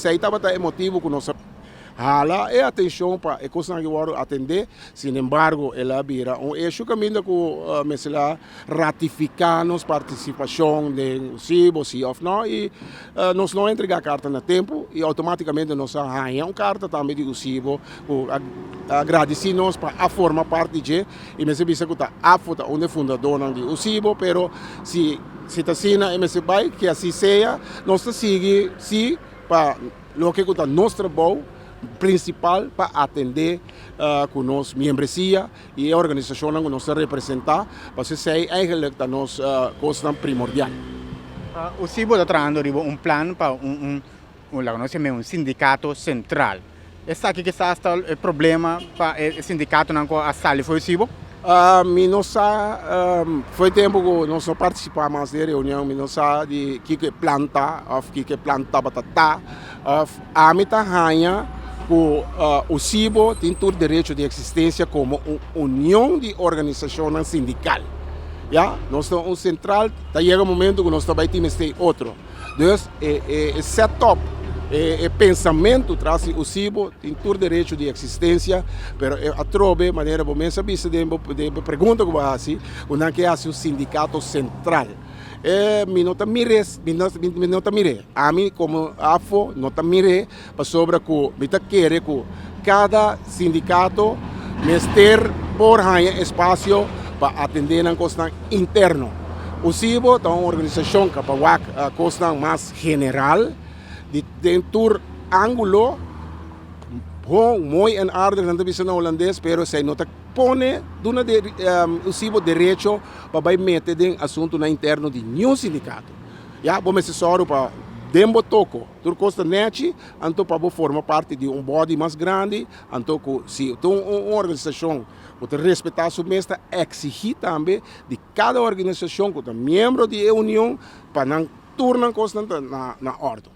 Esei tabata e motibu ku nos a hala e atenshon pa e kosnan aki wòrdu atendé. Sinembargo, el a bira un eshu kaminda ku mester a ratifiká nos partisipashon den USIBO, si òf nò, i nos no a entregá karta na tempu i outomátikamente nos a haña un karta tambe di USIBO ku a gradisí nos pa a forma parti di dje i mester bisa ku ta APFO ta un di e fundadónan di USIBO, pero si si ta asina e mester bai, ke así sea, nos ta sigui sí pa loke ku ta nos trabou prinsipal pa atendé ku nos miembresia i e organisashonnan ku nos ta representá, pasobra esei eigenlijk ta nos kosnan primordial. USIBO ta trahando riba un plan pa un un laga nos yam'é un sindikato sentral. Esaki kisas ta e problema pa e sindikatonan ku a sali for USIBO? Mi no sa, foi tempu ku nos no partisipá mas den e reunion, mi no sa di kiko e plan ta òf kiko e plan tabata ta òf ami ta haña ku USIBO tin tur derecho di eksistensia komo un union di organisashonnan sindikal. Ya, nos ta un sentral, ta yega un momento ku nos ta bai tin mester otro. Dus e e setup, e pensamentu tras di USIBO tin tur derecho di eksistensia, pero e atrobe manera bo mes a bisa den bo den bo pregunta ku bo a hasi, ku nan ke hasi un sindikato sentral. E mi no ta mir'é, mi no mi no ta mir'é, ami komo afo no ta mir'é pasobra ku mi ta kere ku kada sindikato mester por haña espasio pa atendé nan kosnan interno. USIBO ta un organisashon ku pa wak kosnan mas general di den tur ángulo, bon, mooi en aardig nan ta bisa na hulandes, pero esei no ta pone duna USIBO derecho pa bai mete den asuntunan interno di niun sindikato. Ya bo mester sòru pa den bo toko tur kos ta nèchi, anto pa bo forma parti di un bòdi mas grandi, anto ku si ta un organisashon ku ta respetá su mes ta eksigí tambe di kada organisashon ku ta miembro di e union pa nan tur nan kosnan ta na òrdu.